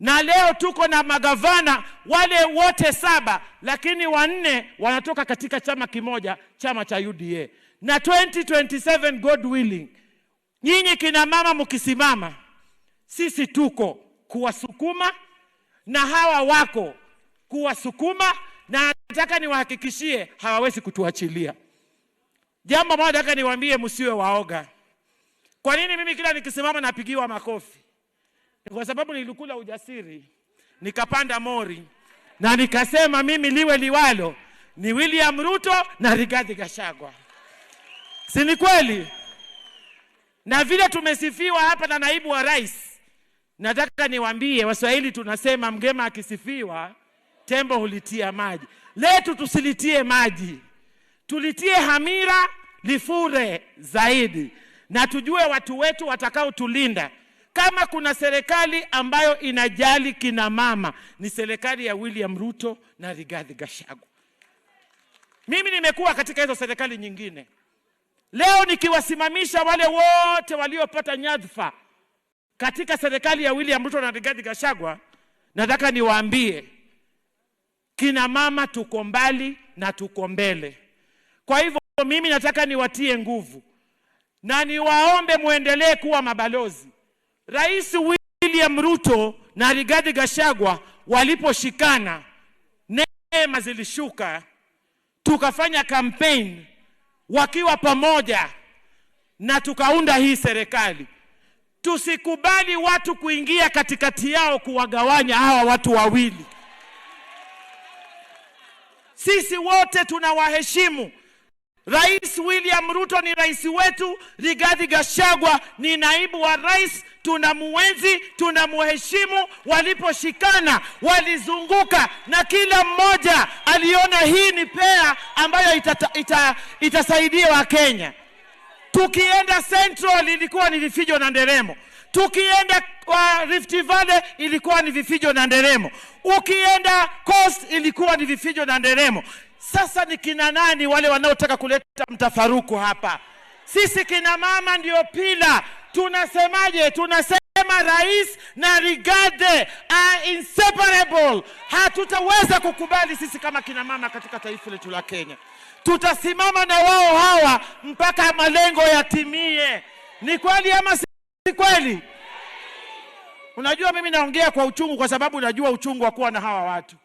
Na leo tuko na magavana wale wote 7, lakini 4 wanatoka katika chama kimoja, chama cha UDA. Na 2027 God willing, nyinyi kina mama mkisimama, sisi tuko kuwasukuma na hawa wako kuwasukuma, na nataka niwahakikishie hawawezi kutuachilia. Jambo moja nataka niwaambie, msiwe waoga. Kwa nini mimi kila nikisimama napigiwa makofi? Ni kwa sababu nilikula ujasiri, nikapanda mori na nikasema mimi liwe liwalo ni William Ruto na Rigathi Gachagua. Si ni kweli? Na vile tumesifiwa hapa na naibu wa rais, nataka niwaambie Waswahili tunasema mgema akisifiwa tembo hulitia maji. Letu tusilitie maji, tulitie hamira lifure zaidi, na tujue watu wetu watakaotulinda. Kama kuna serikali ambayo inajali kina mama ni serikali ya William Ruto na Rigathi Gachagua. Mimi nimekuwa katika hizo serikali nyingine. Leo nikiwasimamisha wale wote waliopata nyadhifa katika serikali ya William Ruto na Rigathi Gachagua, nataka niwaambie kina mama tuko mbali na tuko mbele. Kwa hivyo mimi nataka niwatie nguvu na niwaombe muendelee kuwa mabalozi. Rais William Ruto na Rigathi Gachagua waliposhikana, neema zilishuka, tukafanya campaign wakiwa pamoja na tukaunda hii serikali. Tusikubali watu kuingia katikati yao kuwagawanya hawa watu wawili. Sisi wote tunawaheshimu. Rais William Ruto ni rais wetu, Rigathi Gachagua ni naibu wa rais, tunamuenzi, tunamuheshimu. Waliposhikana walizunguka na kila mmoja aliona hii ni pea ambayo itasaidia Wakenya. Tukienda Central ilikuwa ni vifijo na nderemo. Tukienda kwa Rift Valley ilikuwa ni vifijo na nderemo. Ukienda Coast ilikuwa ni vifijo na nderemo. Sasa ni kina nani wale wanaotaka kuleta mtafaruku hapa? Sisi kina mama ndio pila. Tunasemaje? Tunasema rais na Rigathi are inseparable. Hatutaweza kukubali sisi kama kina mama katika taifa letu la Kenya. Tutasimama na wao hawa mpaka malengo yatimie. Ni kweli ama si kweli? Unajua mimi naongea kwa uchungu kwa sababu najua uchungu wa kuwa na hawa watu.